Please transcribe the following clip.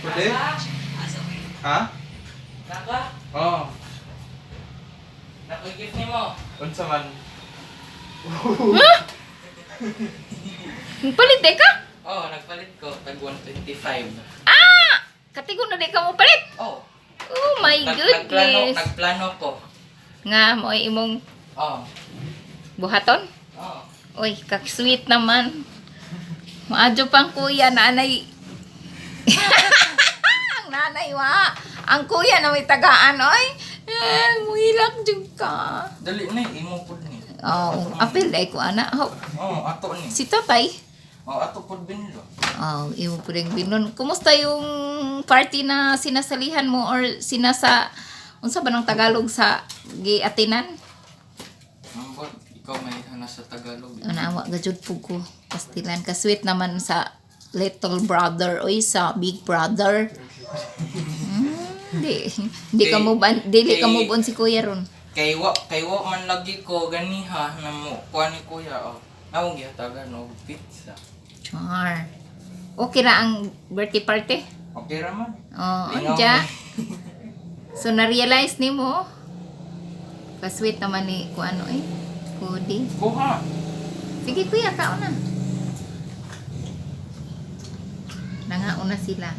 Pwede? Ha? Naka? Oo. Nakikip ni mo. Unsa man? Palit eh ka? Oh, nagpalit ko. Tag 125. Ah! Katigo na di ka mo palit. Oh. Oh my Nagplano, goodness. nagplano ko. Nga mo ay imong Oh. buhaton. Oh. Uy, kak-sweet naman. Maadyo pang kuya, nanay. Ang nanay wa. Ang kuya na may tagaan, oy. Eh, muhilak jud ka. Dali na, imo pud ni. Oh, apil ay ko ana. Ho, Oh, ato ni. si tatay. Oh, ato pud binlo. Oh, imo po rin binon. Kumusta yung party na sinasalihan mo or sinasa unsa ba ng Tagalog sa giatinan? Ambot, ikaw may hanas sa Tagalog. Nawa gajud po ko. Pastilan ka sweet naman sa little brother oy sa big brother. Di di ka move on, dili ka move on si kuya ron. Kay wa man lagi ko ganiha na mo kuha ni kuya oh. Nawong gihatagan og pizza. Char. Okay ra ang birthday party? Okay ra man. Oh, Lingaw unja. ni. So na-realize nimo ka-sweet naman ni ku ano eh. Kudi. Kuha. Sige kuya, kaon na. Nangaon na sila.